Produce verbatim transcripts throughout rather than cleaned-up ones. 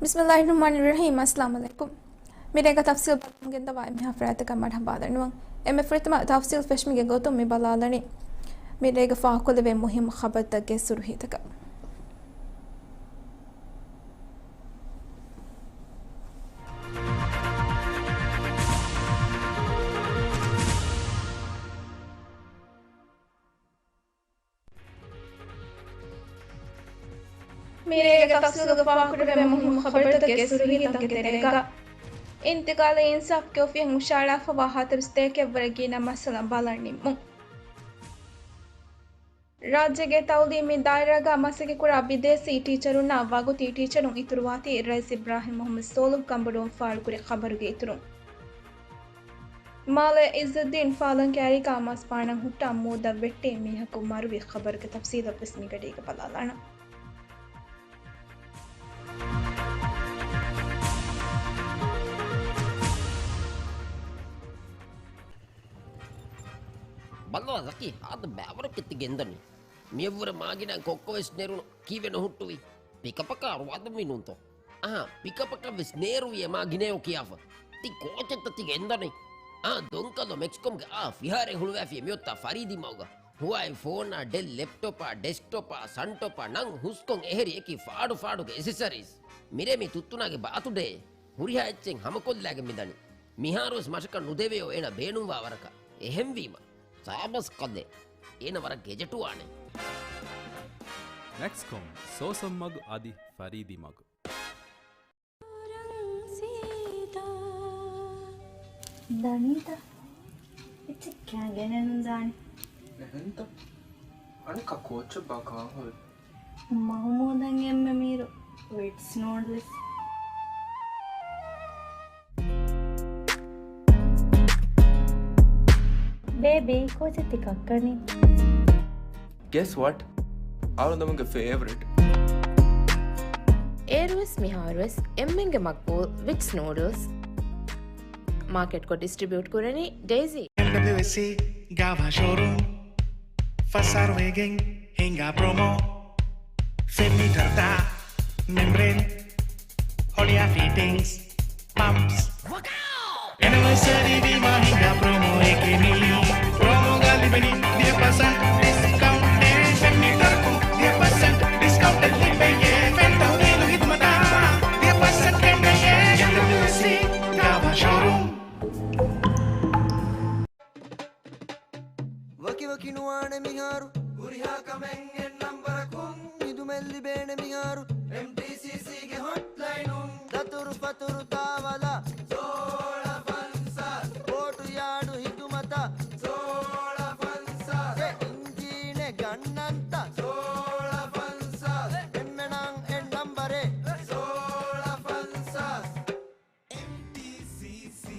ބިސްމިއްލާހިއްރަޙްމާނިއްރަޙީމް. އައްސަލާމު ޢަލައިކުމް. މިރޭގަ ތަފްސީލް ބަލަމުން ގެންދަވާ އެންމެހާ ފަރާތަކަށް މަރުޙަބާ ދަންނަވަން. އެންމެ ފުރަތަމަ ތަފްސީލް ފެށުމުގެ ގޮތުން މި ބަލާލަނީ މިރޭގަ ފާހަގަކޮށްލެވޭ މުހިއްމު ޚަބަރުތަކުގެ ސުރުޚީތަކަށް. މިރޭގެ ތަފްސީލުގަ ފާހަގަކުރެވޭ މުހިއްމު ޚަބަރުތަކުގެ ސުރުޚީތަކުގެ ތެރޭގަ، އިންތިޤާލީ އިންސާފުގެ އޮފީހުން ހުށައަޅާފަވާ ހަތަރު ސްޓޭކެއްވަރަށް ގިނަ މައްސަލަ ބަލަން ނިންމުން. ރާއްޖޭގެ ތައުލީމީ ދާއިރާގަ މަސައްކަތްކުރާ ބިދޭސީ ޓީޗަރުންނާ ވަގުތީ ޓީޗަރުން އިތުރުވާތީ، ރައީސް އިބްރާހިމް މުޙައްމަދު ސޯލިހު ކަނބޮޑުވަން ފާޅުކުރި ޚަބަރުގެ އިތުރުން. މާލެ އިއްޒުއްދީން ފާލަން ކައިރީގަ މަސް ފާނަން ހުއްޓާ މޫދަށް ވެއްޓި މީހަކު މަރުވި ޚަބަރުގެ ތަފްސީލަށް ވެސް މިގަޑީގަ ބަލާލާނަން. ބައްލަވާ ޒަކީ، ހާދަ ބައިވަރަކަށް ތި ގެންދަނީ. މިއަށްވުރެ މާގިނަ ކޮއްކޮ ވެސް ނެރުނު، ކީއްވެ ނުހުއްޓުވީ؟ ޕިކަޕަކާ ރުވާދަމީނުންތޯ؟ އަހާ، ޕިކަޕަކަށް ވެސް ނޭރުވި އެ މާ ގިނައޯ ކިޔާފަ. ތި ކޯޗެއްތަ ތި ގެންދަނީ؟ އާ، ދޮންކަލޯ މެކްސްކޮމްގެ އާ ފިހާރައެއް ހުޅުވާފި މިއޮތްތާ ފަރީދީ މަގުގަ. ހުވާއި ފޯނާ، ޑެލް ލެޕްޓޮޕާ، ޑެސްކްޓޮޕާ، ސަންޓޮޕާ ނަން ހުސްކޮން އެހެރި އެކި ފާޑު ފާޑުގެ އެސެސަރީސް. މިރޭ މި ތުއްތުނާގެ ބާތުޑޭ. ހުރިހާ އެއްޗެއް ހަމަކޮށްލާގެން މިދަނީ. މިހާރުވެސް މަށަކަށް ނުދެވެޔޯ އޭނަ ބޭނުންވާ ވަރަކަށް. އެހެންވީމަ، ސާބަސް ކަލޭ. އޭނަ ވަރަށް ގެޖެޓުވާނެ. މެކްސްކޮމް، ސޯސަން މަގު އަދި ފަރީދީ މަގު. ދަނީތަ؟ އެއްޗެއް ކާ ގެނެއްނު ދާނެ. އެހެންތަ؟ އަނެއްކާ ކޯޗެއް ބާ ކާން ހުރި؟ މަހުމޫދަށް އެންމެ މީރު ވިޓްސް ނޫޑްލްސް. ބޭބީ، ކޯޗެއް ތި ކައްކަނީ؟ Guess what? އަޅުގަނޑުގެ ފޭވަރިޓް. އޭރުވެސް މިހާރުވެސް އެންމެންގެ މަގްބޫލް ވިޓްސް ނޫޑްލްސް. މާކެޓްކޮށް ޑިސްޓްރިބިއުޓް ކުރަނީ ޑޭޒީ. އެމްޑަބްލިއުއެސްސީ ގާވާ ޝޯރޫމް. ފަސް އަހަރު ވެގެން ހިނގާ ޕްރޮމޯ. ފެން މީޓަރު ދާ މެމްބްރޭން. ހޮޅިއާ ފިޓިންގްސް، ޕަމްޕްސް. އެނިވަރސަރީ ވީމާ ހިނގާ ޕްރޮމޯއެކޭ މީ. ޕްރޮމޯގަ ލިބެނީ ދިހަ ޕަސެންޓް ޑިސްކައުންޓް. ފެން މީޓަރަކުން ދިހަ ޕަސެންޓް ޑިސްކައުންޓެއް ލިބެޔޭ. ފެން ތަހުލީލު ހިދުމަތާ ދިހަ ޕަސެންޓް ކެނޑެޔޭ. އެމްޑަބްލިއުއެސްސީ ގާވާ ޝޯރޫމް. ވަކިވަކި ނުވާނެ މިހާރު. ހުރިހާ ކަމެއް އެއް ނަންބަރަކުން. ހިދުމަތް ލިބޭނެ މިހާރު. އެމްޓީސީސީގެ ހޮޓްލައިނުން. ދަތުރު ފަތުރު ތާވަލަށް. ސޯޅަ ފަންސާސް. ބޯޓު ޔާޑު ހިދުމަތަށް. ސޯޅަ ފަންސާސް. އެ އިންޖީނެއް ގަންނަންތަ؟ ސޯޅަ ފަންސާސް. އެންމެނަށް އެއް ނަންބަރެއް. ސޯޅަ ފަންސާސް. އެމްޓީސީސީ.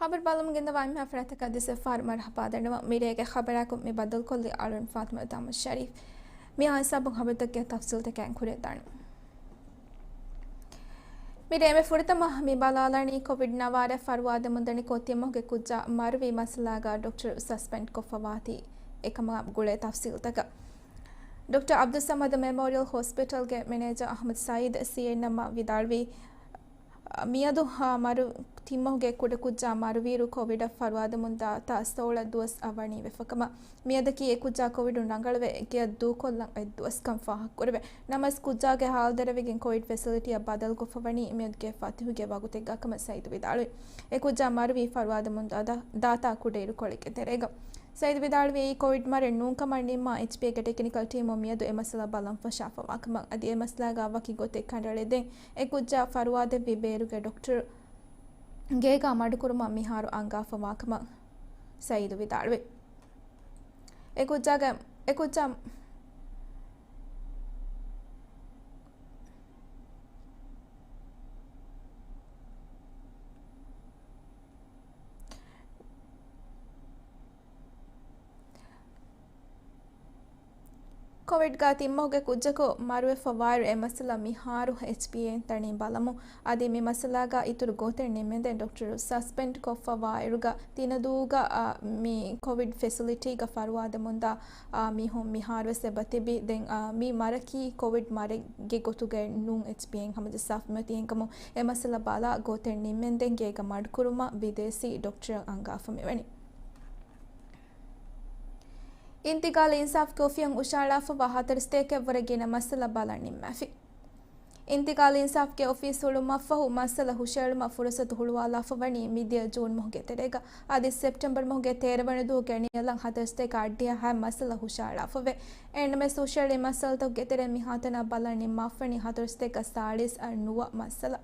ހަބަރު ބަލަމުން ގެންދަވާ އެންމެހާ ފަރާތަކަށް ދެސަފާރު މަރުޙަބާ ދަންނަވަން. މިރޭގެ ޚަބަރާއެކު މި ބައްދަލުކޮށްލީ އަޅުން ފާތިމަ ދާމަ ޝަރީފް. މިއާ ހިސާބުން ހަބަރުތަކުގެ ތަފްސީލްތަކަށް ކުރިއަށް ދާނަން. މިރޭ އެންމެ ފުރަތަމަ މި ބަލާލަނީ ކޮވިޑް ނަވާރަ ފަރުވާދެމުންދަނިކޮށް ތިން މަހުގެ ކުއްޖާ މަރުވި މައްސަލާގަ ޑޮކްޓަރު ސަސްޕެންޑް ކޮށްފަވާތީ އެކަމާ ގުޅޭ ތަފްސީލްތަކަށް. ޑޮކްޓަރ އަބްދުއްސަމަދު މެމޯރިއަލް ހޮސްޕިޓަލްގެ މެނޭޖަރ އަޙްމަދު ސައީދު ސީއެންއެމްއަށް ވިދާޅުވީ، މިއަދު މަރު، ތިން މަހުގެ ކުޑަކުއްޖާ މަރުވިއިރު ކޮވިޑަށް ފަރުވާދެމުން ދާތާ ސޯޅަ ދުވަސް އަށް ވަނީ ވެފަކަމަށް، މިއަދަކީ އެ ކުއްޖާ ކޮވިޑުން ރަނގަޅުވެ ގެއަށް ދޫކޮށްލަން އޮތް ދުވަސްކަން ފާހަގަކުރެވޭ. ނަމަވެސް ކުއްޖާގެ ހާލު ދެރަވެގެން ކޮވިޑް ފެސިލިޓީއަށް ބަދަލުކޮށްފަވަނީ މިއަދުގެ ފަތުހުގެ ވަގުތެއްގަ ކަމަށް ސައީދު ވިދާޅުވި. އެ ކުއްޖާ މަރުވީ ފަރުވާދެމުން ދާ، ދާތާ ކުޑައިރުކޮޅެއްގެ ތެރޭގަ. ސައީދު ވިދާޅުވި، ކޮވިޑް މަރެއް ނޫންކަމަށް ނިންމާ އެޗްޕީއޭގެ ޓެކްނިކަލް ޓީމުން މިއަދު އެ މައްސަލަ ބަލަން ފަށާފަވާކަމަށް. އަދި އެ މައްސަލާގަ ވަކި ގޮތެއް ކަނޑައެޅިދޭން އެ ކުއްޖާ ފަރުވާދެއްވި ބޭރުގެ ޑޮކްޓަރު ގޭގަ މަޑުކުރުމަށް މިހާރު އަންގާފަވާކަމަށް ސައީދު ވިދާޅުވި. އެ ކުއްޖާގެ، އެ ކުއްޖާ ކޮވިޑްގަ ތިންމަހުގެ ކުއްޖަކު މަރުވެފަ ވާއިރު އެ މައްސަލަ މިހާރު އެޗްޕީއޭން ތަނީ ބަލަމުން. އަދި މި މައްސަލާގަ އިތުރު ގޮތެއް ނިމެންދެން ޑޮކްޓަރު ސަސްޕެންޑް ކޮށްފަ ވާއިރުގަ ތިނަދޫގަ، އާ، މި ކޮވިޑް ފެސިލިޓީގަ ފަރުވާދެމުންދާ، އާ، މީހުން މިހާރުވެސް އެބަތިބި. ދެން، އާ، މި މަރަކީ ކޮވިޑް މަރެއްގެ ގޮތުގައި ނޫން އެޗްޕީއޭން ހަމަޖައްސާފަ މިއޮތީ. އެހެންކަމުން އެ މައްސަލަ ބަލާ ގޮތެއް ނިމެންދެން ގޭގަ މަޑުކުރުމަށް ބިދޭސީ ޑޮކްޓަރަށް އަންގާފަ މިވަނީ. އިންތިގާލު އިންސާފްގެ އޮފީހުން ހުށައަޅާފަވާ ހަތަރު ސްޓޭކެއްވުރެ ގިނަ މައްސަލަ ބަލަން ނިންމާފި. އިންތިގާލު އިންސާފްގެ އޮފީސް ހުޅުވުމަށްފަހު މައްސަލަ ހުށައެޅުމަށް ފުރުސަތު ހުޅުވާލާފަ ވަނީ މިދިޔަ ޖޫން މަހުގެ ތެރޭގަ. އަދި ސެޕްޓެމްބަރު މަހުގެ ތޭރަ ވަނަ ދުވަހުގެ ނިޔަލަށް ހަތަރު ސްޓޭކަށް އަށްޑިހަ ހަ މައްސަލަ ހުށައަޅާފަވޭ. އެންމެސް ހުށައެޅި މައްސަލަތަކުގެ ތެރެއިން މިހާތަނަށް ބަލަން ނިންމާފަވަނީ ހަތަރު ސްޓޭކަށް ސާޅީސް އަށް ނުވަ މައްސަލަ.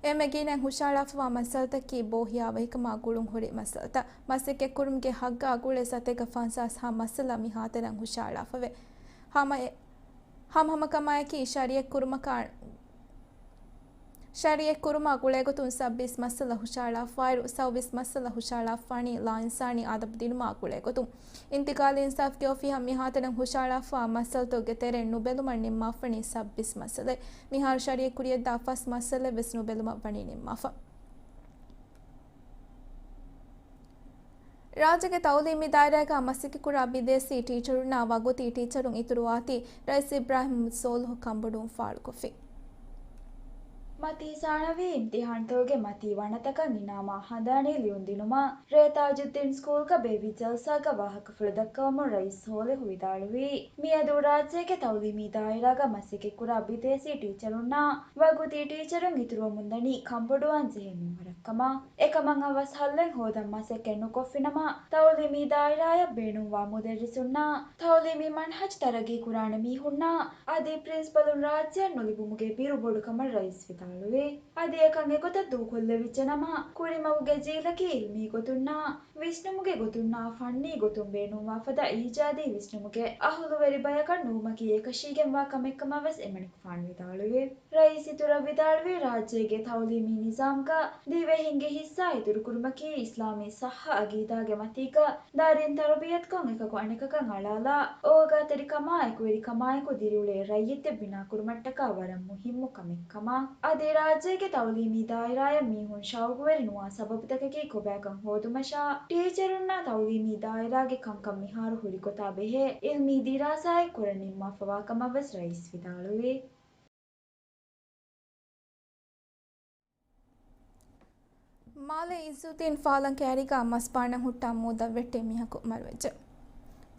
އެންމެ ގިނައިން ހުށައަޅާފަވާ މައްސަލަތަކީ ބޯހިޔާވަހިކަމާ ގުޅުން ހުރި މައްސަލަތައް. މަސައްކަތްކުރުމުގެ ހައްގާ ގުޅޭ ސަތޭކަ ފަންސާސް ހަ މައްސަލަ މިހާތަނަށް ހުށައަޅާފަވޭ. ހަމަ އެ، ހަމަހަމަކަމާއެކީ ޝަރީއަތް ކުރުމަކާ، ޝަރީއަތް ކުރުމާ ގުޅޭގޮތުން ސައްބީސް މައްސަލަ ހުށައަޅާފައިރު، ސައުބީސް މައްސަލަ ހުށައަޅާފާނީ ލާއިންސާނީ އަދަބު ދިނުމާ ގުޅޭގޮތުން. އިންތިގާލު އިންސާފްގެ އޮފީހަށް މިހާތަނަށް ހުށައަޅާފަވާ މައްސަލަތަކުގެ ތެރެއިން ނުބެލުމަށް ނިންމާފަވަނީ ސައްބީސް މައްސަލައެއް. މިހާރު ޝަރީއަތް ކުރިޔަށްދާ ފަސް މައްސަލައެއް ވެސް ނުބެލުމަށް ވަނީ ނިންމާފަ. ރާއްޖޭގެ ތައުލީމީ ދާއިރާގަ މަސައްކަތްކުރާ ބިދޭސީ ޓީޗަރުންނާ ވަގުތީ ޓީޗަރުން އިތުރުވާތީ، ރައީސް އިބްރާހިމް ސޯލިހު ކަނބޮޑުވުން ފާޅުކޮށްފި. މަތީ ސާނަވީ އިމްތިހާންތަކުގެ މަތީ ވަނަތަކަށް އިނާމާ ހަނދާނީ ލިޔުން ދިނުމަށް ރޭ ތާޖުއްދީން ސްކޫލްގަ ބޭއްވި ޖަލްސާގަ ވާހަކަފުޅު ދައްކަވަމުން ރައީސް ސޯލިހު ވިދާޅުވީ، މިއަދު ރާއްޖޭގެ ތައުލީމީ ދާއިރާގަ މަސައްކަތްކުރާ ބިދޭސީ ޓީޗަރުންނާ ވަގުތީ ޓީޗަރުން އިތުރުވަމުންދަނީ ކަނބޮޑުވާން ޖެހޭ މިންވަރަށްކަމަށް. އެކަމަށް އަވަސް ހައްލެއް ހޯދަން މަސައްކަތް ނުކޮށްފިނަމަ، ތައުލީމީ ދާއިރާއަށް ބޭނުންވާ މުދައްރިސުންނާ، ތައުލީމީ މަންހަޖު ތަރައްގީ ކުރާނެ މީހުންނާ، އަދި ޕްރިންސިޕަލުން ރާއްޖެއަށް ނުލިބުމުގެ ބިރު ބޮޑުކަމަށް ރައީސް ވިދާޅުވި. އަދި އެކަން އެގޮތަށް ދޫކޮށްލެވިއްޖެނަމަ، ކުރިމަގުގެ ޖީލަކީ އިލްމީ ގޮތުންނާ، ވިސްނުމުގެ ގޮތުންނާ، ފަންނީ ގޮތުން ބޭނުންވާ ފަދަ އީޖާދީ ވިސްނުމުގެ އަހުލުވެރި ބަޔަކަށް ނުވުމަކީ އެކަށީގެންވާ ކަމެއްކަމަށް ވެސް އެމަނިކުފާނު ވިދާޅުވި. ރައީސް އިތުރަށް ވިދާޅުވީ، ރާއްޖޭގެ ތައުލީމީ ނިޒާމްގަ ދިވެހިންގެ ހިއްސާ އިތުރުކުރުމަކީ އިސްލާމީ ޞައްޙަ އަގީދާގެ މަތީގަ ދަރިން ތަރުބިޔަތުކޮށް އެކަކު އަނެކަކަށް އަޅާލާ، އޯގާތެރިކަމާ އެކުވެރިކަމާއެކު ދިރިއުޅޭ ރައްޔިތެއް ބިނާކުރުމަށްޓަކާ ވަރަށް މުހިއްމު ކަމެއް ކަމަށް. އަދި ރާއްޖޭގެ ތައުލީމީ ދާއިރާއަށް މީހުން ޝައުގުވެރި ނުވާ ސަބަބުތަކަކީ ކޮބާކަން ހޯދުމަށާ، ޓީޗަރުންނާ ތައުލީމީ ދާއިރާގެ ކަންކަން މިހާރު ހުރި ގޮތާ ބެހޭ އިލްމީ ދިރާސާއެއް ކުރަން ނިންމާފަވާ ކަމަށް ވެސް ރައީސް ވިދާޅުވި. މާލެ އިއްޒުއްދީން ފާލަން ކައިރީގަ މަސްބާނަން ހުއްޓާ މޫދަށް ވެއްޓި މީހަކު މަރުވެއްޖެ.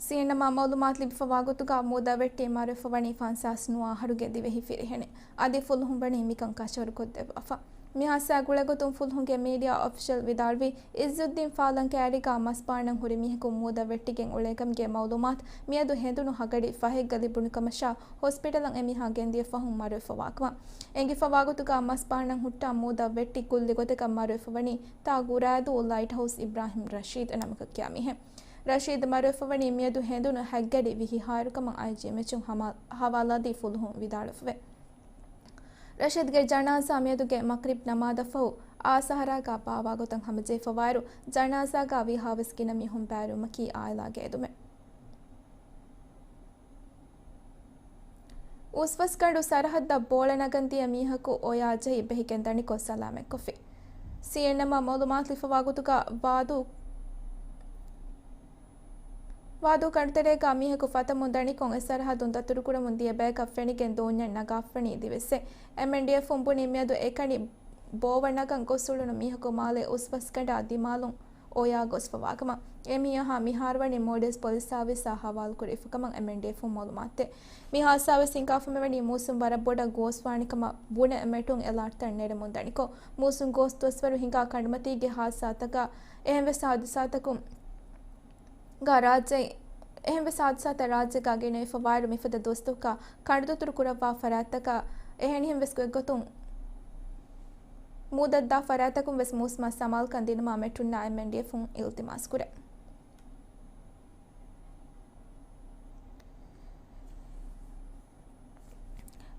ސީއެންއެމްއަށް މައުލޫމާތު ލިބިފަވާ ގޮތުގަ މޫދަށް ވެއްޓި މަރުވެފަވަނީ ފަންސާސް ނުވަ އަހަރުގެ ދިވެހި ފިރިހެނެއް. އަދި ފުލުހުން ވަނީ މިކަން ކަށަވަރުކޮށްދެއްވާފަ. މި ހާދިސާ ގުޅޭގޮތުން ފުލުހުންގެ މީޑިއާ އޮފިޝަލް ވިދާޅުވީ، އިއްޒުއްދީން ފާލަން ކައިރީގަ މަސްބާނަން ހުރި މީހަކު މޫދަށް ވެއްޓިގެން އުޅޭކަމުގެ މައުލޫމާތު މިއަދު ހެނދުނު ހަގަޑި ފަހެއްގަ ލިބުނު ކަމަށާ، ހޮސްޕިޓަލަށް އެމީހާ ގެންދިޔަ ފަހުން މަރުވެފަވާކަމަށް. އެނގިފަވާގޮތުގަ މަސްބާނަން ހުއްޓާ މޫދަށް ވެއްޓި ކުއްލި ގޮތަކަށް މަރުވެފަވަނީ ތާ ގުރާދޫ ލައިޓް ހައުސް އިބްރާހިމް ރަޝީދު ނަމަކަށް ކިޔާ މީހެއް. ރަޝީދު މަރުވެފަވަނީ މިއަދު ހެނދުނު ހައްގަޑި ވިހި އަހަރު ކަމަށް އައިޖީއެމްއެޗުން ހަމަ-، ހަވާލާދީ ފުލުހުން ވިދާޅުވެފަވޭ. ރަޝީދުގެ ޖަނާޒާ މިއަދުގެ މަޣްރިބް ނަމާދަށްފަހު އާ ސަހަރާގަ ބާވާގޮތަށް ހަމަޖެހިފަވާއިރު، ޖަނާޒާގަ ވީހާވެސް ގިނަ މީހުން ބައިވެރިވުމަކީ އާއިލާގެ އެދުމެއް. އުސްބަސްގަނޑު ސަރަހައްދަށް ބޯޅަ ނަގަން ދިޔަ މީހަކު އޮޔާ ޖެހި ބެހިގެން ދަނިކޮށް ސަލާމަތްކޮށްފި. ސީއެންއެމްއަށް މައުލޫމާތު ލިބިފަވާ ގޮތުގަ ވާދޫ، ވާދޫ ކަނޑުތެރޭގަ މީހަކު ފަތަމުން ދަނިކޮށް އެ ސަރަހައްދުން ދަތުރުކުރަމުން ދިޔަ ބަޔަކަށް ފެނިގެން ދޯންޏަށް ނަގާފަވަނީ ދިވެއްސެއް. އެމްއެންޑީއެފުން ބުނީ މިއަދު އެކަނި ބޯވަ ނަގަން ގޮސް އުޅުނު މީހަކު މާލެ އުސްބަސްގަނޑާ ދިމާލުން އޮޔާ ގޮސްފަވާކަމަށް. އެ މީހާ މިހާރުވަނީ މޯލްޑިވްސް ޕޮލިސް ސާވިސްއާ ހަވާލުކުރެވިފަކަމަށް އެމްއެންޑީއެފުން މައުލޫމާތުދޭ. މި ހާދިސާވެސް ހިނގާފަ މިވަނީ މޫސުން ވަރަށް ބޮޑަށް ގޯސްވާނެ ކަމަށް ބުނެ މެޓުން އެލާޓްތައް ނެރެމުން ދަނިކޮށް، މޫސުން ގޯސް ދުވަސްވަރު ހިނގާ ކަނޑުމަތީގެ ހާދިސާތަކާ އެހެންވެސް ހާދިސާތަކުން ގާ ރާއްޖެ އެހެންވެސް ހާދިސާތައް ރާއްޖޭގާ ގިނައިފަ ވާއިރު މިފަދަ ދުވަސްތަކަކާ ކަނޑުދޮތުރު ކުރައްވާ ފަރާތްތަކަށް އެހެނިހެންވެސް ގޮތްގޮތުން މޫދަށްދާ ފަރާތްތަކުން ވެސް މޫސުމާ ސަމާލުކަން ދިނުމާ މެޓްރުންނާ އެމްއެންޑީއެފުން އިލްތިމާސް ކުރޭ.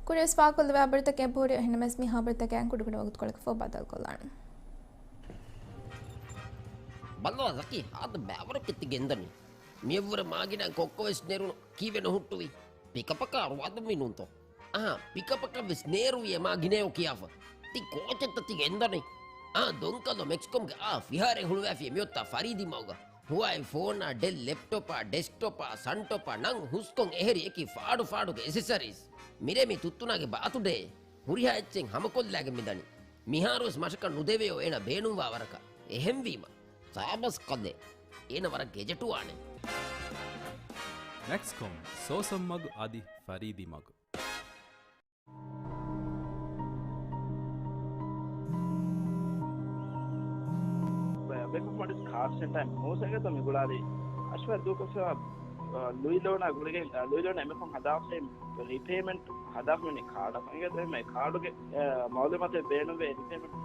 ކުރިޔަސް ފާކޮށްލެވޭ ހަބަރުތަކެއް ބުހުރި އެހެންނަމަވެސް މި ހަބަރުތަކެއް ކުޑަކުޑަ ވަގުތުކޮޅަކަށްފަހު ބަދަލުކޮށްލާނަން. ބައްލަވާ ޒަކީ، ހާދަ ބައިވަރަކަށް ތި ގެންދަނީ. މިއަށްވުރެ މާގިނަ ކޮއްކޮވެސް ނެރުނު ކީއްވެ ނުހުއްޓުވީ؟ ޕިކަޕަކާ ރުވާދުންވީ ނޫންތޯ؟ އަހާ، ޕިކަޕަކަށްވެސް ނޭރުވިއޭ މާ ގިނައޯ ކިޔާފަ. ތި ކޯޗެއްތަ ތި ގެންދަނީ؟ އާ، ދޮންކަލޯ މެކްސްކޮމްގެ އާ ފިހާރައެއް ހުޅުވާފިޔޭ މިއޮތާ ފަރީދީ މަގުގަ. ހުވާއި ފޯނާ، ޑެލް ލެޕްޓޮޕާ، ޑެސްކްޓޮޕާ، ސަންޓޮޕާ، ނަން ހުސްކޮން އެހެރި އެކި ފާޑު ފާޑުގެ އެސެސަރީސް. މިރޭ މީ ތުއްތުނާގެ ބާތުޑޭ. ހުރިހާ އެއްޗެއް ހަމަކޮށްލާގެން މިދަނީ. މިހާރުވެސް މަށަކަށް ނުދެވެޔޯ އޭނަ ބޭނުންވާ ވަރަކަށް. އެހެންވީމަ، ސާބަސް ކަލޭ. އޭނަ ވަރަށް ގެޖެޓުވާނެ. މެކްސްކޮމް، ސޯސަން މަގު އަދި ފަރީދީ މަގު. ބޭންކް އޮފް މޯލްޑިވްސް ކާޑް ސެންޓަރ މޫސަގެތަ މި ގުޅާލީ އަޝްވާ ދޫކޮށްފަ، ލުއި ލޯނާ ގުޅިގެން، ލުއި ލޯން އެންމެ ފަހުން ހަދާފައި ރީޕޭމަންޓް ހަދާފަ މި ކާޑަށް އެނގޭތޯ އެންމެ ކާޑުގެ، އަ، މައުލޫމާތެއް ބޭނުންވޭ ރީޕޭމަންޓް.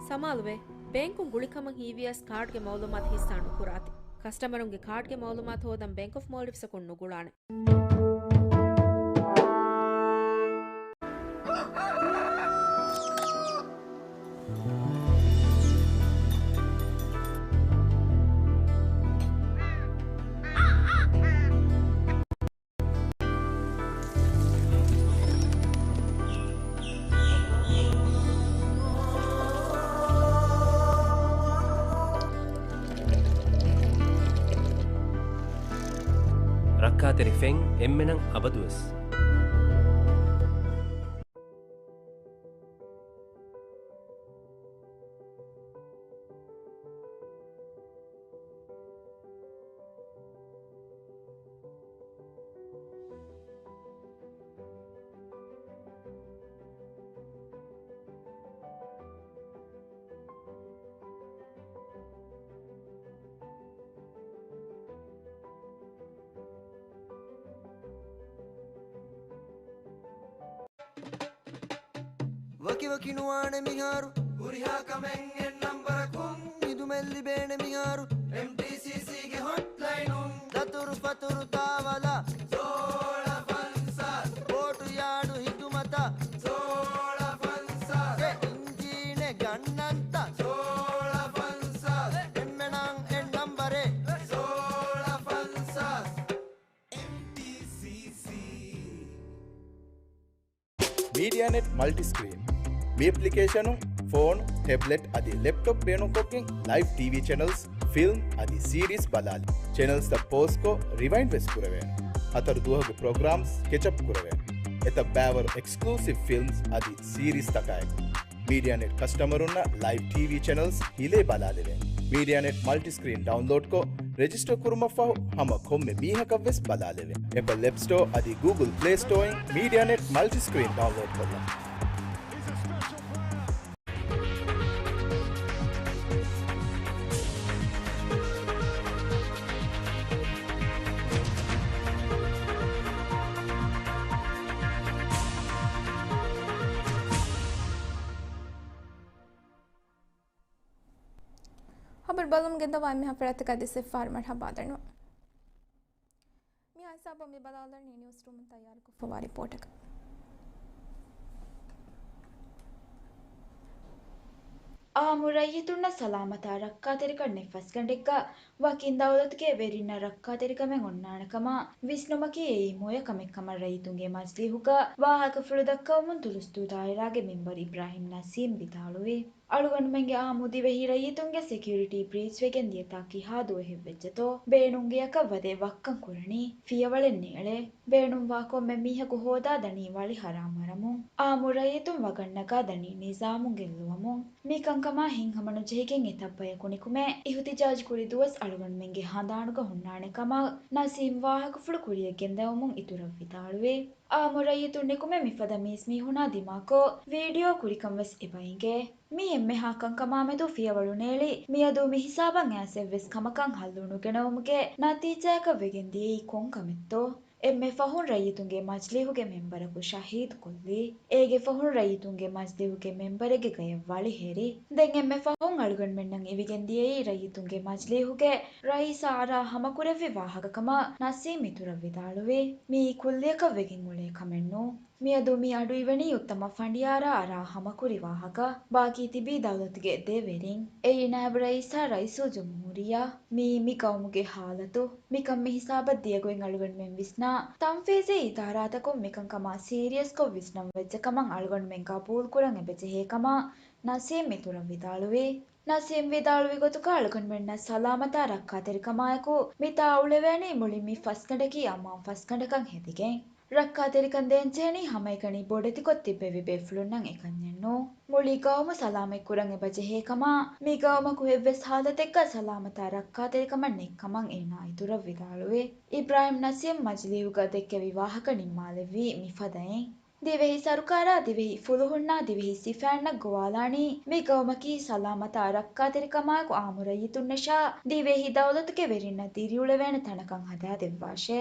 ސަމާލުވޭ، ބޭންކުން ގުޅިކަމަށް ހީވިޔަސް ކާޑްގެ މައުލޫމާތު ހިއްސާ ނުކުރާތި. ކަސްޓަމަރުންގެ ކާޑްގެ މައުލޫމާތު ހޯދަން ބޭންކް އޮފް މޯލްޑިވްސްއަކުން ނުގުޅާނެ. ރައްކާތެރި ފެން އެންމެނަށް އަބަދުވެސް. ވަކިވަކި ނުވާނެ މިހާރު. ހުރިހާ ކަމެއް އެއް ނަންބަރަކުން. މިދުމެއް ލިބޭނެ މިހާރު. އެމްޓީސީސީގެ ހޮޓްލައިނުން. ދަތުރު ފަތުރު ތާވަލާ. ސޯޅަ ފަންސާސް. ބޯޓު ޔާޑު ހިދުމަތަށް. ސޯޅަ ފަންސާސް. އެ އިންޖީނެއް ގަންނަންތަ؟ ސޯޅަ ފަންސާސް. އެންމެނަށް އެއް ނަންބަރެއް. ސޯޅަ ފަންސާސް. އެމްޓީސީސީ. މީޑިއާނެޓް މަލްޓިސްކްރީން. މި އެޕްލިކޭޝަނުން ފޯނު، ޓެބްލެޓް އަދި ލެޕްޓޮޕް ބޭނުންކޮށްގެން ލައިވް ޓީވީ ޗެނަލްސް، ފިލްމް އަދި ސީރީސް ބަލާލި. ޗެނަލްސްތައް ޕޯސްކޮށް، ރިވައިންޑް ވެސް ކުރެވޭނެ. ހަތަރު ދުވަހުގެ ޕްރޮގްރާމްސް ކެޗަޕް ކުރެވޭނެ. އެތައް ބައިވަރު އެކްސްކްލޫސިވް ފިލްމްސް އަދި ސީރީސްތަކާއެކު. މީޑިއާނެޓް ކަސްޓަމަރުންނަށް ލައިވް ޓީވީ ޗެނަލްސް ހިލޭ ބަލާލެވޭނެ. މީޑިއާނެޓް މަލްޓިސްކްރީން ޑައުންލޯޑްކޮށް، ރެޖިސްޓަރ ކުރުމަށްފަހު ހަމަ ކޮންމެ މީހަކަށްވެސް ބަލާލެވޭ. އެޕަލް އެޕް ސްޓޯ އަދި ގޫގުލް ޕްލޭ ސްޓޯއިން މީޑިއާނެޓް މަލްޓިސްކްރީން ޑައުންލޯޑްކޮށްލަން. ހަބަރު ބަލަމުން ގެންދަވާ އެންމެހާ ފަރާތްތަކާ ދިސް އެފްއާރް މަރްހަބާ ދަންނަވަން. މިހާ ހިސާބުން މި ބަލާލަނީ ނިއުސް ރޫމުން ތައްޔާރުކޮށްފަވާ ރިޕޯޓަކަށް. އާއްމު ރައްޔިތުންނަށް ސަލާމަތާ ރައްކާތެރިކަން އެއް ފަސްގަނޑެއްގަ ވަކިން ދައުލަތުގެ ވެރިންނަށް ރައްކާތެރިކަމެއް އޮންނާނެ ކަމަށް ވިސްނުމަކީ އެއީ މޮޔަ ކަމެއް ކަމަށް ރައްޔިތުންގެ މަޖިލީހުގަ ވާހަކަފުޅު ދައްކަވަމުން ތުލުސްދޫ ދާއިރާގެ މެމްބަރު އިބްރާހިމް ނަސީމް ވިދާޅުވި. އަޅުގަނޑުމެންގެ އާއްމު ދިވެހި ރައްޔިތުންގެ ސެކިއުރިޓީ ބްރީޗްވެގެން ދިޔަތާ ކިހާ ދުވަހެއްވެއްޖެތޯ ބޭނުންގެއަކަށް ވަދެ ވައްކަން ކުރަނީ ފިޔަވަޅެއް ނޭޅޭ. ބޭނުންވާ ކޮންމެ މީހަކު ހޯދާ ދަނީ ވަޅި ހަރާމް އަރަމުން. އާއްމު ރައްޔިތުން ވަގަށް ނަގާ ދަނީ ނިޒާމު ގެއްލުވަމުން. މި ކަންކަމާ ހިތްހަމަނުޖެހިގެން އެތައް ބަޔަކު ނިކުމެ އިހުތިޖާޖް ކުރި ދުވަސް އަޅުގަނޑުމެންގެ ހަނދާނުގަ ހުންނާނެ ކަމަށް ނަސީމް ވާހަކަފުޅު ކުރިއަށް ގެންދަވަމުން އިތުރަށް ވިދާޅުވި. އާއްމު ރައްޔިތުން ނިކުމެ މިފަދަ މީސްމީހުނާ ދިމާކޮށް، ވީޑިއޯ ކުރިކަން ވެސް އެބަ އެނގޭ. މި އެންމެހާ ކަންކަމާމެދު ފިޔަވަޅު ނޭޅި، މިއަދު މި ހިސާބަށް އައިސް އެއްވެސް ކަމަކަށް ހައްލު ނުގެނައުމުގެ ނަތީޖާއަކަށް ވެގެން ދިޔައީ ކޮން ކަމެއްތޯ؟ އެންމެ ފަހުން ރައްޔިތުންގެ މަޖިލީހުގެ މެންބަރަކު ޝަހީދު ކޮށްލީ. އޭގެ ފަހުން ރައްޔިތުންގެ މަޖިލީހުގެ މެންބަރެއްގެ ގަޔަށް ވަޅި ހެރި. ދެން އެންމެ ފަހުން އަޅުގަނޑުމެންނަށް އިވިގެން ދިޔައީ ރައްޔިތުންގެ މަޖިލީހުގެ ރައީސާ އަރާ ހަމަކުރެއްވި ވާހަކަކަމަށް ނަސީމް އިތުރަށް ވިދާޅުވި. މިއީ ކުއްލިއަކަށް ވެގެން އުޅޭ ކަމެއް ނޫން. މިއަދު މި އަޑު އިވެނީ އުއްތަމަ ފަނޑިޔާރާ އަރާ ހަމަކުރި ވާހަކަ. ބާކީ ތިބީ ދައުލަތުގެ ދެ ވެރިން. އެއީ ނާއިބު ރައީސާ ރައީސުލްޖުމްހޫރިއްޔާ. މިއީ މި ގައުމުގެ ހާލަތު. މިކަން މި ހިސާބަށް ދިޔަގޮތް އަޅުގަނޑުމެން ވިސްނާ، ތަންފީޒީ އިދާރާތަކުން މިކަންކަމާ ސީރިއަސްކޮށް ވިސްނަން ވެއްޖެ ކަމަށް އަޅުގަނޑުމެން ގަބޫލުކުރަން އެބަޖެހޭ ކަމަށް ނަސީމް އިތުރަށް ވިދާޅުވި. ނަސީމް ވިދާޅުވި ގޮތުގަ އަޅުގަނޑުމެންނަށް ސަލާމަތާ ރައްކާތެރިކަމާއެކު މިތާ އުޅެވޭނީ މުޅިން މި ފަސްގަނޑަކީ އަމާން ފަސްގަނޑަކަށް ހެދިގެން. ރައްކާތެރިކަން ދޭންޖެހެނީ ހަމައެކަނި ބޮޑެތިކޮށް ތިއްބެވި ބޭފުޅުންނަށް އެކަންޏެއްނޫ. މުޅި ގައުމު ސަލާމަތްކުރަން އެބަޖެހޭ ކަމަށް، މި ގައުމަކު އެއްވެސް ހާލަތެއްގަ ސަލާމަތާ ރައްކާތެރިކަމަށް ނެތްކަމަށް އޭނާ އިތުރަށް ވިދާޅުވި. އިބްރާހިމް ނަސީމް މަޖިލީހުގަ ދެއްކެވި ވާހަކަ ނިންމާލެއްވީ މިފަދައިން. ދިވެހި ސަރުކާރާ ދިވެހި ފުލުހުންނާ ދިވެހި ސިފައިންނަށް ގޮވާލާނީ، މި ގައުމަކީ ސަލާމަތާ ރައްކާތެރިކަމާއެކު އާއްމު ރައްޔިތުންނަށާ ދިވެހި ދައުލަތުގެ ވެރިންނަށް ދިރިއުޅެވޭނެ ތަނަކަށް ހަދާދެއްވާށޭ.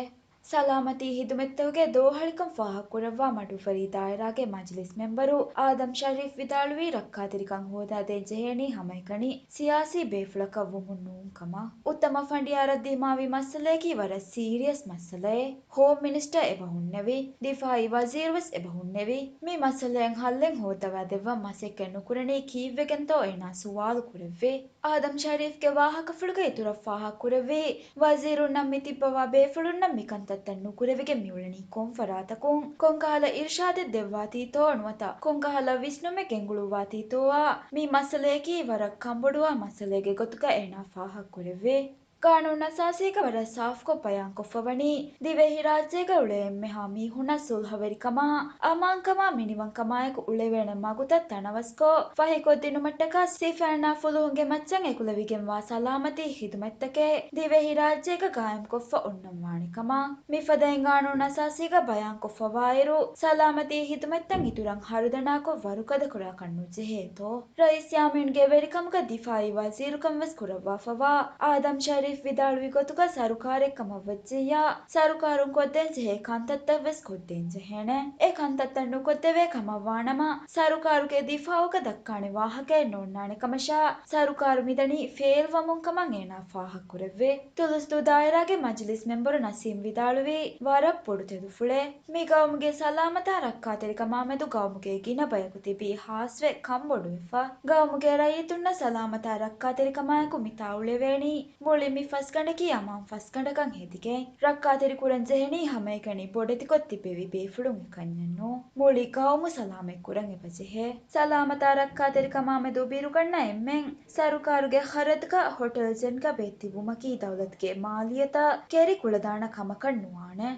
ސަލާމަތީ ހިދުމަތްތަކުގެ ދޯހަޅިކަން ފާހަގަކުރައްވާ މަޑުއުފަރީ ދާއިރާގެ މަޖިލިސް މެންބަރު އާދަމް ޝަރީފް ވިދާޅުވީ، ރައްކާތެރިކަން ހޯދާދޭން ޖެހޭނީ ހަމައެކަނި ސިޔާސީ ބޭފުޅަކަށް ވުމުން ނޫން ކަމަށް. އުއްތަމަ ފަނޑިޔާރަށް ދިމާވި މައްސަލަޔަކީ ވަރަށް ސީރިއަސް މައްސަލައެއް. ހޯމް މިނިސްޓަރ އެބަ ހުންނެވި، ދިފާއީ ވަޒީރުވެސް އެބަ ހުންނެވި. މި މައްސަލައަށް ހައްލެއް ހޯއްދަވާދެއްވަން މަސައްކަތް ނުކުރަނީ ކީއްވެގެންތޯ އޭނާ ސުވާލު ކުރެއްވި. އާދަމް ޝަރީފްގެ ވާހަކަފުޅުގައި އިތުރަށް ފާހަގަކުރެއްވީ، ވަޒީރުންނަށް މި ތިއްބަވާ ބޭފުޅުންނަށް މިކަންތައްތައް ނުކުރެވިގެން މިއުޅެނީ ކޮން ފަރާތަކުން؟ ކޮންކަހަލަ އިރުޝާދެއް ދެއްވާތީތޯ ނުވަތަ ކޮންކަހަލަ ވިސްނުމެއް ގެންގުޅުއްވާތީތޯއާ މި މައްސަލަޔަކީ ވަރަށް ކަންބޮޑުވާ މައްސަލައެއްގެ ގޮތުގަ އޭނާ ފާހަގަކުރެއްވި. ގާނޫނުއަސާސީގަ ވަރަށް ސާފުކޮށް ބަޔާންކޮށްފަވަނީ، ދިވެހިރާއްޖޭގަ އުޅޭ އެންމެހާ މީހުންނަށް ސުލްހަވެރިކަމާ، އަމާންކަމާ، މިނިވަންކަމާއެކު އުޅެވޭނެ މަގުތައް ތަނަވަސްކޮށް، ފަހިކޮށްދިނުމަށްޓަކާ ސިފައިންނާ ފުލުހުންގެ މައްޗަށް އެކުލެވިގެންވާ ސަލާމަތީ ހިދުމަތްތަކެއް ދިވެހިރާއްޖޭގަ ގާއިމްކޮށްފަ އޮންނަންވާނެ ކަމަށް. މިފަދައިން ގާނޫނުއަސާސީގަ ބަޔާންކޮށްފަވާއިރު، ސަލާމަތީ ހިދުމަތްތައް އިތުރަށް ހަރުދަނާކޮށް ވަރުގަދަކުރާކަށް ނުޖެހޭތޯ؟ ރައީސް ޔާމީންގެ ވެރިކަމުގަ ދިފާއީ ވަޒީރުކަން ވެސް ކުރައްވާފަވާ އާދަމް ޝަރީފް ވިދާޅުވި ގޮތުގަ ސަރުކާރެއް ކަމަށް ވެއްޖިއްޔާ، ސަރުކާރުން ކޮށްދޭންޖެހޭ ކަންތައްތައް ވެސް ކޮށްދޭންޖެހޭނެ. އެ ކަންތައްތައް ނުކޮށްދެވޭ ކަމަށްވާނަމަ، ސަރުކާރުގެ ދިފާއުގަ ދައްކާނެ ވާހަކައެއް ނޯންނާނެ ކަމަށާ، ސަރުކާރު މިދަނީ ފެއިލްވަމުން ކަމަށް އޭނާ ފާހަގަކުރެއްވި. ތުލުސްދޫ ދާއިރާގެ މަޖިލިސް މެންބަރު ނަސީމް ވިދާޅުވީ، ވަރަށް ބޮޑު ތެދުފުޅެއް. މި ގައުމުގެ ސަލާމަތާ ރައްކާތެރިކަމާމެދު ގައުމުގެ ގިނަ ބަޔަކު ތިބީ ހާސްވެ ކަންބޮޑުވެފަ. ގައުމުގެ ރައްޔިތުންނަށް ސަލާމަތާ ރައްކާތެރިކަމާއެކު މިތާ އުޅެވޭނީ މުޅި މި ފަސްގަނޑަކީ އަމާން ފަސްގަނޑަކަށް ހެދިގެން. ރައްކާތެރި ކުރަން ޖެހެނީ ހަމައެކަނި ބޮޑެތިކޮށް ތިއްބެވި ބޭފުޅުން އެކަންޏެއްނޫ. މުޅި ގައުމު ސަލާމަތްކުރަން އެބަޖެހޭ. ސަލާމަތާ ރައްކާތެރިކަމާމެދު ބިރުގަންނަ އެންމެން ސަރުކާރުގެ ޚަރަދުގަ ހޮޓެލް ޖެންގަ ބޭތިއްބުމަކީ ދައުލަތުގެ މާލިއްޔަތަށް ކެރި ކުޅަދާނަ ކަމަކަށް ނުވާނެ.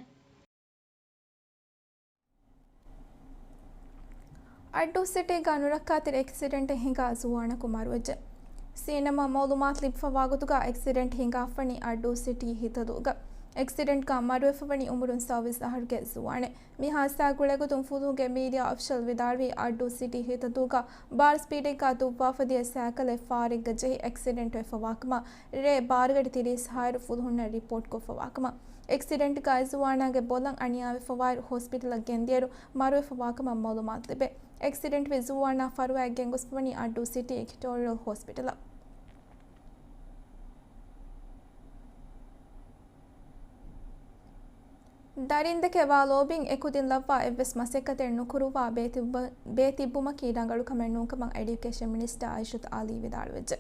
އައްޑޫ ސިޓީގަ ނުރައްކާތެރި އެކްސިޑެންޓެއް ހިނގާ ޒުވާނަކު މަރުވެއްޖެ. ސީއެންއެމްއަށް މައުލޫމާތު ލިބިފަވާ ގޮތުގަ އެކްސިޑެންޓް ހިނގާފަނީ އައްޑޫ ސިޓީ ހިތަދޫގަ. އެކްސިޑެންޓްގަ މަރުވެފަވަނީ އުމުރުން ސައުވީސް އަހަރުގެ ޒުވާނެއް. މި ހާދިސާ ގުޅޭގޮތުން ފުލުހުގެ މީޑިއާ އޮފިޝަލް ވިދާޅުވީ، އައްޑޫ ސިޓީ ހިތަދޫގަ ބާރަ ސްޕީޑެއްގަ ދުއްވާފަ ދިޔަ ސައިކަލެއް ފާރެއްގަ ޖެހި އެކްސިޑެންޓްވެފަވާކަމަށް ރޭ ބާރަ ގަޑި ތިރީސް ހައިރު ފުލުހުންނަށް ރިޕޯޓްކޮށްފަވާކަމަށް. އެކްސިޑެންޓްގައި ޒުވާނާގެ ބޮލަށް އަނިޔާވެފަވާއިރު ހޮސްޕިޓަލަށް ގެންދިޔައިރު މަރުވެފަވާކަމަށް މައުލޫމާތު ލިބޭ. އެކްސިޑެންޓްވި ޒުވާނާ ފަރުވާއެއް ގެންގޮސްފަވަނީ އައްޑޫ ސިޓީ އެޑިޓޯރިއަލް ހޮސްޕިޓަލަށް. ދަރިންދެކެ ވާ ލޯބިން އެކުދިން ލައްވާ އެއްވެސް މަސައްކަތެއް ނުކުރުވާ ބޭތިއްބަ-، ބޭތިއްބުމަކީ ރަނގަޅު ކަމެއް ނޫންކަމަށް އެޑިއުކޭޝަން މިނިސްޓަރ އައިޝަތު އަލީ ވިދާޅުވެއްޖެ.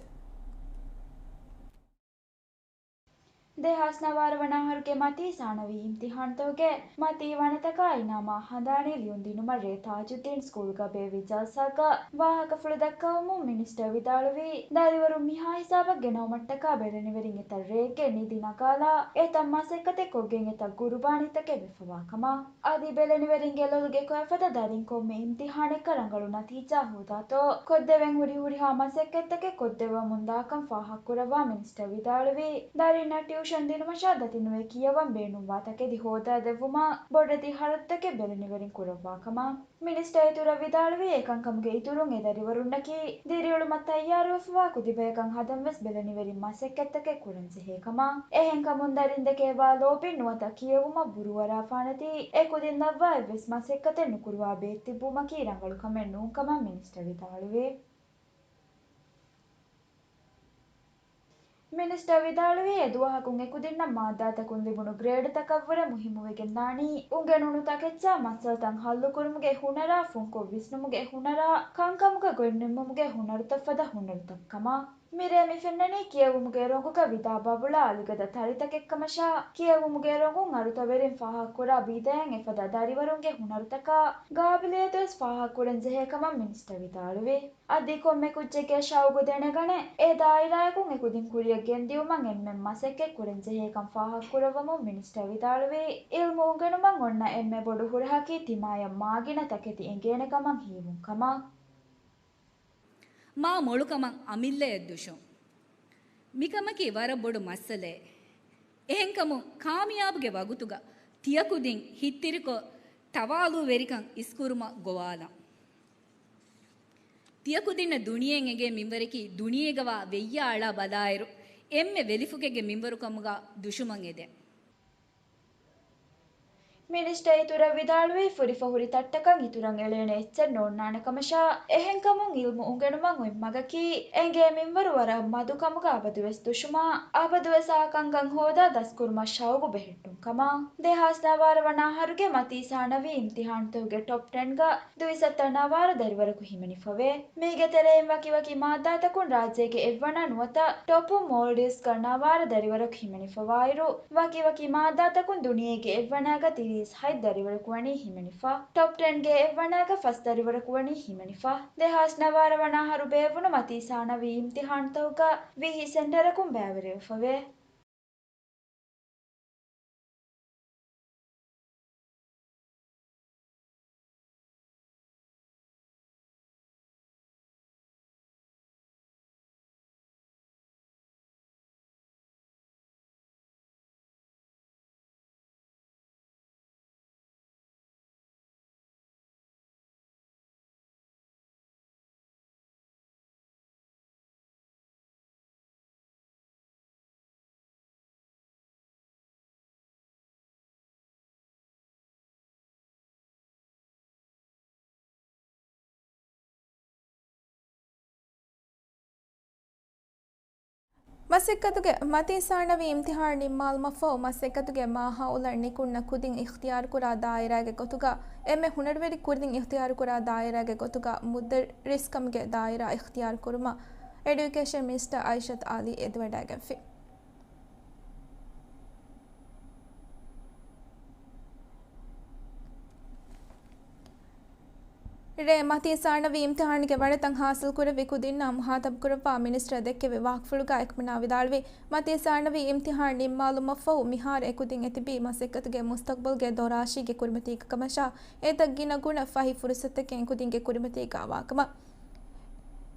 ދެހާސް ނަވާރަ ވަނަ އަހަރުގެ މަތީ ސާނަވީ އިމްތިހާންތަކުގެ މަތީ ވަނަތަކާ އިނާމާ ހަނދާނީ ލިޔުންދިނުމަށް ރޭ ތާޖުއްދީން ސްކޫލްގަ ބޭއްވި ޖަލްސާގަ ވާހަކަފުޅު ދައްކަވަމުން މިނިސްޓަރ ވިދާޅުވީ، ދަރިވަރުން މިހާ ހިސާބަށް ގެނައުމަށްޓަކާ ބެލެނިވެރިން އެތައް ރެއެއްގެ ނިދި ނަގާލާ، އެތައް މަސައްކަތެއް ކޮށްގެން އެތައް ގުރުބާނީތަކެއް ވެފަވާ ކަމަށް. އަދި ބެލެނިވެރިންގެ ލޮލުގެ ކޮއެފަދަ ދަރިން ކޮންމެ އިމްތިހާނެއްގަ ރަނގަޅު ނަތީޖާ ހޯދާތޯ، ކޮށްދެވެން ހުރި ހުރިހާ މަސައްކަތްތަކެއް ކޮށްދެއްވަމުންދާކަން ފާހަގަކުރައްވާ މިނިސްޓަރ ވިދާޅުވީ، ދަރިންނަށް ޓިއުޝަން ޝަން ދިނުމަށާ ދަތިނުވެ ކިޔަވަން ބޭނުންވާ ތަކެތި ހޯދާދެއްވުމަށް ބޮޑެތި ހަރަދުތަކެއް ބެލެނިވެރިން ކުރައްވާ ކަމަށް މިނިސްޓަރ އިތުރަށް ވިދާޅުވީ، އެކަންކަމުގެ އިތުރުން އެ ދަރިވަރުންނަކީ ދިރިއުޅުމަށް ތައްޔާރުވެފަވާ ކުދި ބަޔަކަށް ހަދަން ވެސް ބެލެނިވެރިން މަސައްކަތްތަކެއް ކުރަން ޖެހޭ ކަމަށް. އެހެންކަމުން ދަރިން ދެކެ ވާ ލޯބިން ނުވަތަ ކިޔެވުމަށް ބުރޫއަރާފާނެތީ އެ ކުދިން ލައްވާ އެއްވެސް މަސައްކަތެއް ނުކުރުވާ ބޭތިއްބުމަކީ ރަނގަޅު ކަމެއް ނޫން ކަމަށް މިނިސްޓަރ ވިދާޅުވި. މިނިސްޓަރ ވިދާޅުވީ، އެ ދުވަހަކުން އެކުދިންނަށް މާއްދާތަކުން ލިބުނު ގްރޭޑްތަކަށްވުރެ މުހިއްމުވެގެންދާނީ، އުނގެނުނު ތަކެއްޗާ މައްސަލަތައް ހައްލުކުރުމުގެ ހުނަރާ، ފުންކޮށް ވިސްނުމުގެ ހުނަރާ، ކަންކަމުގަ ގޮތް ނިންމުމުގެ ހުނަރުތައް ފަދަ ހުނަރުތައް ކަމަށް. މިރޭ މި ފެންނަނީ ކިޔެވުމުގެ ރޮނގުގަ ވިދާ ބަބުޅާ އަލިގަދަ ތަރިތަކެއްކަމަށާ، ކިޔެވުމުގެ ރޮނގުން އަރުތަވެރިން ފާހަގަކުރާ ބީދަޔަށް އެފަދަ ދަރިވަރުންގެ ހުނަރުތަކާ، ގާބިލިއްޔަތުވެސް ފާހަގަކުރަން ޖެހޭ ކަމަށް މިނިސްޓަރ ވިދާޅުވި. އަދި ކޮންމެ ކުއްޖެއްގެ ޝައުގު ދެނެގަނެ، އެ ދާއިރާއަކުން އެކުދިން ކުރިއަށް ގެންދިއުމަށް އެންމެން މަސައްކަތް ކުރަން ޖެހޭކަން ފާހަގަކުރައްވަމުން މިނިސްޓަރ ވިދާޅުވީ، އިލްމު އުނގެނުމަށް އޮންނަ އެންމެ ބޮޑު ހުރަހަކީ ތިމާޔަށް މާގިނަ ތަކެތި އެނގޭނެ ކަމަށް ހީވުން ކަމަށް. މާ މޮޅުކަމަށް އަމިއްލަޔަށް ދުށުން. މިކަމަކީ ވަރަށް ބޮޑު މައްސަލައެއް. އެހެންކަމުން ކާމިޔާބުގެ ވަގުތުގަ ތިޔަކުދިން ހިތްތިރިކޮށް ތަވާލޫވެރިކަން އިސްކުރުމަށް ގޮވާލަން. ތިޔަކުދިންނަށް ދުނިޔެއިން އެނގޭ މިންވަރަކީ ދުނިޔޭގަވާ ވެއްޔާ އަޅާ ބަލާއިރު، އެންމެ ވެލިފުކެއްގެ މިންވަރުކަމުގަ ދުށުމަށް އެދެން. މިނިސްޓަރ އިތުރަށް ވިދާޅުވީ، ފުރިފަހުރި ތައްޓަކަށް އިތުރަށް އެޅޭނެ އެއްޗެއް ނޯންނާނެ ކަމަށާ، އެހެންކަމުން އިލްމު އުނގެނުމަށް އޮތް މަގަކީ، އެނގޭ މިންވަރު ވަރަށް މަދު ކަމުގަ އަބަދުވެސް ދުށުމާ، އަބަދުވެސް އާ ކަންކަން ހޯދާ ދަސްކުރުމަށް ޝައުގު ބެހެއްޓުން ކަމަށް. ދެހާސް ނަވާރަ ވަނަ އަހަރުގެ މަތީ ސާނަވީ އިމްތިހާނުތަކުގެ ޓޮޕް ޓެންގަ ދުއިސައްތަ ނަވާރަ ދަރިވަރަކު ހިމެނިފަވޭ. މީގެ ތެރެއިން ވަކިވަކި މާއްދާތަކުން ރާއްޖޭގެ އެއްވަނަ ނުވަތަ ޓޮޕު މޯލްޑިވްސްގަ ނަވާރަ ދަރިވަރަކު ހިމެނިފަވާއިރު، ވަކިވަކި މާއްދާތަކުން ދުނިޔޭގެ އެއްވަނައިގަ ތިރީސް ހަތް ދަރިވަރަކު ވަނީ ހިމެނިފަ. ޓޮޕް ޓެންގެ އެއްވަނައިގަ ފަސް ދަރިވަރަކު ވަނީ ހިމެނިފަ. ދެހާސް ނަވާރަ ވަނަ އަހަރު ބޭއްވުނު މަތީ ސާނަވީ އިމްތިހާނުތަކުގަ ވިހި ސެންޓަރަކުން ބައިވެރިވެފަވޭ. މަސައްކަތުގެ މަތީ ސާނަވީ އިމްތިހާން ނިންމާލުމަށްފަހު، މަސައްކަތުގެ މާހައުލަށް ނިކުންނަ ކުދިން އިޚްތިޔާރުކުރާ ދާއިރާގެ ގޮތުގަ، އެންމެ ހުނަރުވެރި ކުދިން އިޚްތިޔާރުކުރާ ދާއިރާގެ ގޮތުގަ، މުދައްރިސްކަމުގެ ދާއިރާ އިޚްތިޔާރުކުރުމަށް އެޑިއުކޭޝަން މިނިސްޓަރ އައިޝަތު އަލީ އެދިވަޑައިގެންފި. ރޭ މަތީ ސާނަވީ އިމްތިހާންގެ ވަނަތައް ހާސިލްކުރެއްވި ކުދިންނާ މުހާތަބުކުރައްވާ މިނިސްޓަރ ދެއްކެވި ވާހަކަފުޅުގަ އެކަމަނާ ވިދާޅުވި، މަތީ ސާނަވީ އިމްތިހާން ނިންމާލުމަށްފަހު މިހާރު އެކުދިން އެތިބީ މަސައްކަތުގެ މުސްތަޤްބަލްގެ ދޮރާށީގެ ކުރިމަތީގަ ކަމަށާ، އެތައް ގިނަ ގުނަ ފަހި ފުރުސަތަކެއް އެކުދިންގެ ކުރިމަތީގަ އަވާކަމަށް.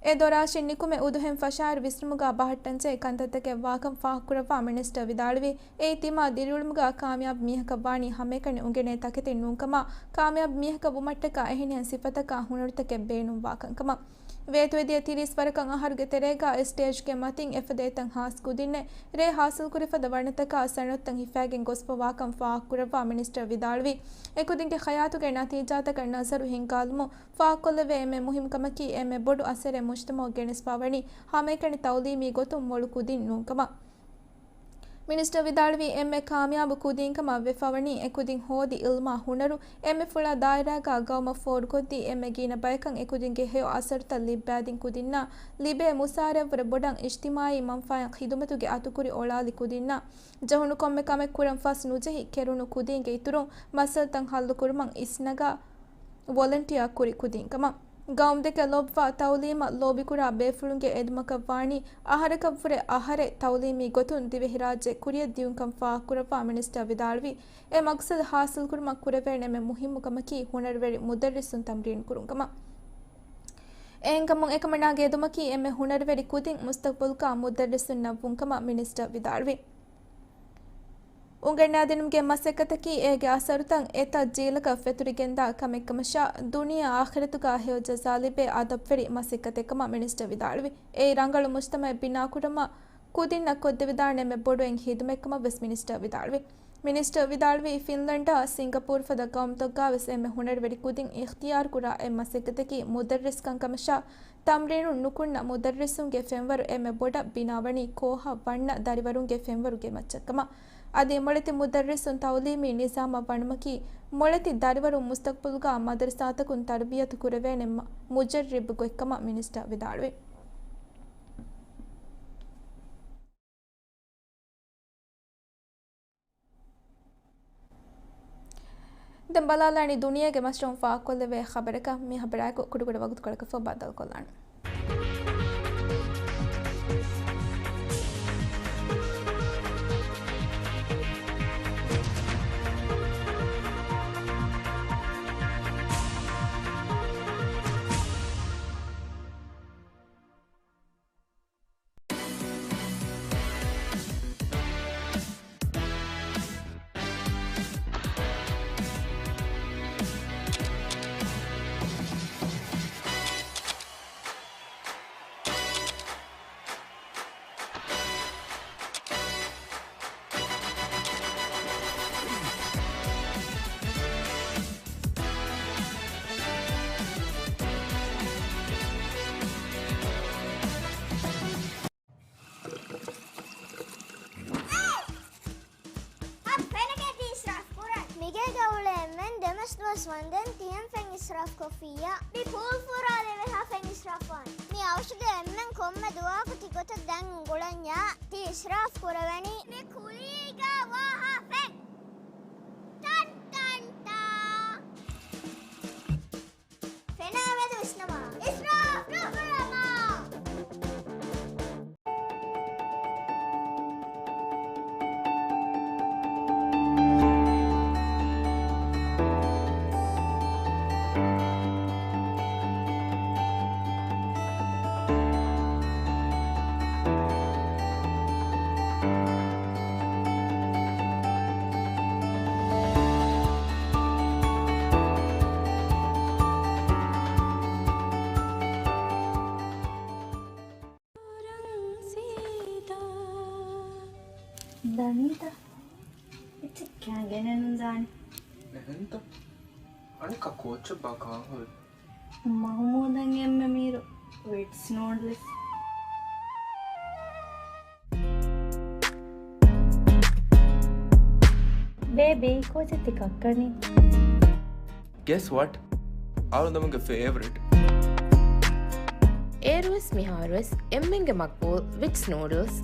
އެ ދޮރާށިން ނިކުމެ އުދުހެން ފަށާއިރު ވިސްނުމުގަ ބަހައްޓަންޖެހޭ ކަންތައްތަކެއް ވާކަން ފާހަގަކުރައްވާ މިނިސްޓަރ ވިދާޅުވީ، އެއީ ތިމާ ދިރިއުޅުމުގަ ކާމިޔާބު މީހަކަށް ވާނީ ހަމައެކަނި އުނގެނޭ ތަކެތި ނޫންކަމާ، ކާމިޔާބު މީހަކަށް ވުމަށްޓަކާ އެހެނިހެން ސިފަތަކާ ހުނަރުތަކެއް ބޭނުންވާކަންކަމަށް. ވޭތުވެދިޔަ ތިރީސް ވަރަކަށް އަހަރުގެ ތެރޭގަ އެ ސްޓޭޖްގެ މަތިން އެފަދަ އެތައް ހާސް ކުދިންނެއް ރޭ ހާސިލްކުރި ފަދަ ވަނަތަކާ ސަނަދުތައް ހިފައިގެން ގޮސްފަ ވާކަން ފާހަގަކުރައްވާ މިނިސްޓަރ ވިދާޅުވީ، އެކުދިންގެ ހަޔާތުގެ ނަތީޖާތަކަށް ނަޒަރު ހިންގާލުމުން ފާހަގަކޮށްލެވޭ އެންމެ މުހިންމު ކަމަކީ، އެންމެ ބޮޑު އަސަރެއް މުޖްތަމަޢުގަ ގެނެސްފަވަނީ ހަމައެކަނި ތަޢުލީމީ ގޮތުން މޮޅު ކުދިން ނޫންކަމަށް. މިނިސްޓަރ ވިދާޅުވީ، އެންމެ ކާމިޔާބު ކުދީންކަމަށް ވެފަވަނީ، އެކުދިން ހޯދި އިލްމާ ހުނަރު، އެންމެ ފުޅާ ދާއިރާގަ ގައުމަށް ފޯރުކޮށްދީ، އެންމެ ގިނަ ބަޔަކަށް އެކުދިންގެ ހެޔޮ އަސަރުތައް ލިއްބައިދިން ކުދިންނާ، ލިބޭ މުސާރައަށްވުރެ ބޮޑަށް އިޖްތިމާޢީ މަންފާއިން ޚިދުމަތުގެ އަތުކުރި އޮޅާލި ކުދިންނާ، ޖެހުނު ކޮންމެ ކަމެއް ކުރަން ފަސް ނުޖެހި، ކެރުނު ކުދީންގެ އިތުރުން މައްސަލަތައް ހައްލުކުރުމަށް އިސްނަގާ، ވޮލަންޓިއާ ކުރި ކުދިންކަމަށް. ގައުމުދެކެ ލޯބިވާ ތައުލީމަށް ލޯބިކުރާ ބޭފުޅުންގެ އެދުމަކަށްވާނީ، އަހަރަކަށްވުރެ އަހަރެއް ތައުލީމީ ގޮތުން ދިވެހިރާއްޖެ ކުރިއަށް ދިޔުންކަން ފާހަގަކުރައްވާ މިނިސްޓަރ ވިދާޅުވީ، އެ މަގްސަދު ހާސިލްކުރުމަށް ކުރެވޭނެ އެންމެ މުހިއްމު ކަމަކީ ހުނަރުވެރި މުދައްރިސުން ތަމްރީނުކުރުންކަމަށް. އެހެންކަމުން އެކަމަނާގެ އެދުމަކީ އެންމެ ހުނަރުވެރި ކުދިން މުސްތަޤްބަލުގަ މުދައްރިސުންނަށް ވުންކަމަށް މިނިސްޓަރ ވިދާޅުވި. އުނގަންނާދިނުމުގެ މަސައްކަތަކީ އޭގެ އަސަރުތައް އެތައް ޖީލަކަށް ފެތުރިގެންދާ ކަމެއްކަމަށާ، ދުނިޔެ އާޚިރަތުގަ ހެޔޮ ޖަޒާލިބެއް އަދަށްވެރި މަސައްކަތެއްކަމަށް މިނިސްޓަރ ވިދާޅުވި. އެއީ ރަނގަޅު މުޖްތަމައެއް ބިނާކުރުމަށް ކުދިންނަށް ކޮށްދެވިދާނެ އެންމެ ބޮޑު އެއް ހިދުމަތްކަމަށްވެސް މިނިސްޓަރ ވިދާޅުވި. މިނިސްޓަރ ވިދާޅުވީ، ފިންލަންޑާ ސިންގަޕޫރު ފަދަ ގައުމުތަކުގަވެސް އެންމެ ހުނަރުވެރި ކުދިން އިޚްތިޔާރުކުރާ އެއް މަސައްކަތަކީ މުދައްރިސްކަންކަމަށާ، ތަމްރީނު ނުކުންނަ މުދައްރިސުންގެ ފެންވަރު އެންމެ ބޮޑަށް ބިނާވަނީ ކޯހަށް ވަންނަ ދަރިވަރުންގެ ފެންވަރުގެ މައްޗަށްކަމަށް. އަދި މޮޅެތި މުދައްރިސުން ތައުލީމީ ނިޒާމަށް ވަނުމަކީ، މޮޅެތި ދަރިވަރުން މުސްތަޤްބަލުގަ މަދަރުސާތަކުން ތަރުބިޔަތު ކުރެވޭނެ މަ-، މުޖައްރިބު ގޮތްކަމަށް މިނިސްޓަރ ވިދާޅުވި. ދެން ބަލާލާނީ ދުނިޔޭގެ މަސްރޫން ފާހަގަކޮށްލެވޭ ޚަބަރަކަށް. މި ޚަބަރާއެކު ކުޑަކުޑަ ވަގުތުކޮޅަކަށްފަހު ބައްދަލުކޮށްލާނަން. އަ، ފެނަކޭ ތި އިސްރާފް ކުރަން. މިގޭގަ އުޅޭ އެންމެން ދެމަސް ދުވަސް ވަންދެން ތިހެން ފެން އިސްރާފް ކޮށްފިއްޔާ. މި ޕޫލް ފުރާލެވޭ ހާ ފެން އިސްރާފް ވާން. މި އަވަށުގެ އެންމެން ކޮންމެ ދުވަހަކު ތި ގޮތަށް ދަން އުނގުޅަންޏާ ތި އިސްރާފް ކުރެވެނީ. މި ކުލީގަ ވާހާ ފެން. ޓަން ޓަން ޓާ. ފެނާ މެދު ވިސްނަމާ. އިސްރާފް ނުކުރަމާ. ދަނީތަ؟ އެއްޗެއް ކާ ގެނެއްނު ދާނެ. އެހެންތަ؟ އަނެއްކާ ކޯއްޗެއްބާ ކާން ހުރި؟ މަހުމޫދަށް އެންމެ މީރު ވިޓްސް ނޫޑްލްސް. ބޭބީ، ކޯޗެއް ތި ކައްކަނީ؟ Guess what? އަޅުގަނޑުގެ ފޭވަރިޓް. އޭރުވެސް މިހާރުވެސް އެންމެންގެ މަގްބޫލް ވިޓްސް ނޫޑްލްސް.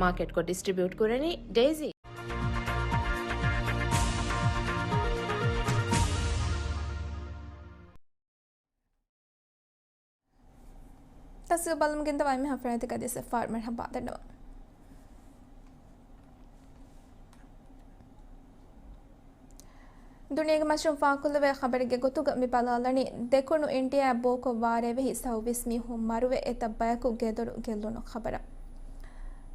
މާކެޓްކޮށް ޑިސްޓްރިބިއުޓް ކުރަނީ ޑޭޒީ. ތަފްސީލް ބަލަމުގެންދަވާ އެންމެހާ ފެނަތި ގަދި ސެފާރް މަރްހަބާ ދަންނަވަން. ދުނިޔޭގެ މަސްރޫން ފާހަގަކޮށްލެވޭ ޚަބަރެއްގެ ގޮތުގަ މި ބަލާލަނީ، ދެކުނު އިންޑިއާއަށް ބޯކޮށް ވާރޭވެހި ސައުވީސް މީހުން މަރުވެ، އެތައް ބަޔަކު ގެދޮރު ގެއްލުނު ޚަބަރަށް.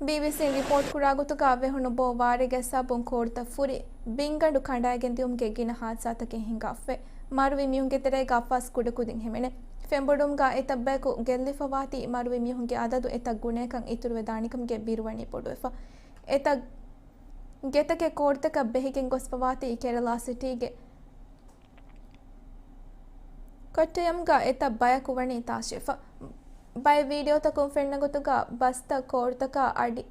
ބީބީސީން ރިޕޯޓް ކުރާ ގޮތުގަ ވެހުނު ބޯ ވާރޭގެ ސަބަބުން ކޯރުތައް ފުރި، ބިންގަނޑު ކަނޑައިގެން ދިއުމުގެ ގިނަ ހާދިސާތަކެއް ހިނގާފައި. މަރުވި މީހުންގެ ތެރޭގަ ފަސް ކުޑަކުދިން ހިމެނޭ. ފެންބޮޑުވުމުގަ އެތައް ބަޔަކު ގެއްލިފަވާތީ، މަރުވި މީހުންގެ އަދަދު އެތައް ގުނަޔަކަށް އިތުރުވެދާނެކަމުގެ ބިރުވަނީ ބޮޑުވެފަ. އެތައް ގެތަކެއް ކޯރުތަކަށް ބެހިގެން ގޮސްފަވާތީ ކެރަލާ ސިޓީގެ ކޮއްޓަޔަމްގަ އެތައް ބަޔަކު ވަނީ ތާށިވެފަ. ބައެއް ވީޑިއޯތަކުން ފެންނަ ގޮތުގަ ބަސްތައް ކޯރުތަކާ އަޑި،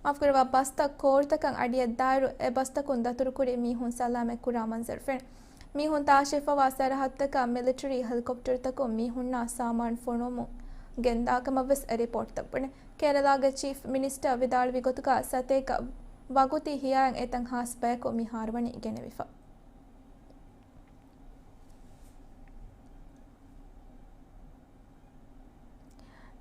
މާފުކުރައްވާ، ބަސްތައް ކޯރުތަކަށް އަޑިއަށްދާއިރު، އެ ބަސްތަކުން ދަތުރުކުރި މީހުން ސަލާމަތް ކުރާ މަންޒަރު ފެނުނު. މީހުން ތާށިވެފަވާ ސަރަހައްދުތަކަށް މިލިޓަރީ ހެލިކޮޕްޓަރުތަކުން މީހުންނާ ސާމާނު ފޮނުވަމުން ގެންދާ ކަމަށްވެސް ރިޕޯޓްތައް ބުނެ. ކެރަލާގެ ޗީފް މިނިސްޓަރ ވިދާޅުވި ގޮތުގަ، ސަތޭކަ ވަގުތީ ހިޔާއިން އެތައް ހާސް ބަޔަކު މިހާރު ވަނީ ގެނެވިފަ.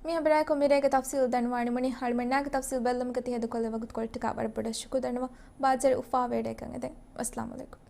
މި ޚަބަރާއެކު މިރޭގެ ތަފްސީލް ދަންނަވާނަމުން، އަޅުގަނޑުމެންނާ ތަފްސީލް ބެއްލުމުގަ ތި ހޭދަކޮށްލި ވަގުތުކޮޅަށްޓަކާ ވަރަށް ބޮޑަށް ޝުކުރު ދަންނަވަން. ބާއްޖަވެރި އުފާވެރި އެކަން އެދެން. އައްސަލާމު ޢަލައިކުމް.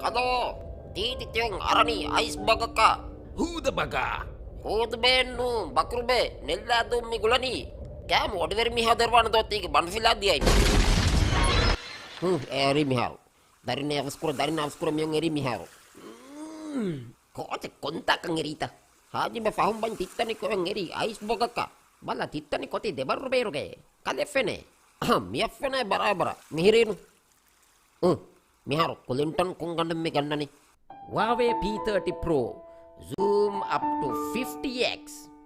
ކަލޯ، ތީ ތިތިއޮން އަރަނީ އައިސް ބަގަކަށް. ހޫދަ ބަގާ. ހޫދުބޭންނޫ ބަކުރުބޭ، ނެއްލާދޫން މި ގުޅަނީ. ކައިމު އޮޑިވެރި މިހާ ދެރުވާނެ ދޯތީގެ ބަނޑުފިލާ ދިޔައި. ހު، އެރީ މިހާރު. ދަރިން އަވަސްކުރ، ދަރިން އަވަސްކުރ މިއޮން އެރީ މިހާރު. މް، ކޯޗެއް ކޮންތާކަން އެރީތަ؟ ހާޖިބެ ފަހުން ބަން ތިއްތަނި ކޮއެން އެރީ އައިސް ބޮގަކަށް. ބަލަ ތިއްތަނި ކޮތި ދެބައްރު ބޭރުގައޭ. ކަލެ ފެނޭ. އަހަ، މިއަށް ފެނޭ ބަރާބަރަށް. މިހިރީނު. އު، މިހާރު ކުލިންޓަން ކުންގަނޑުން މި ގަންނަނީ. ވާވޭ ޕީ ތާޓީ ޕްރޯ. ޒޫމް އަޕް ޓު ފިފްޓީ އެކްސް.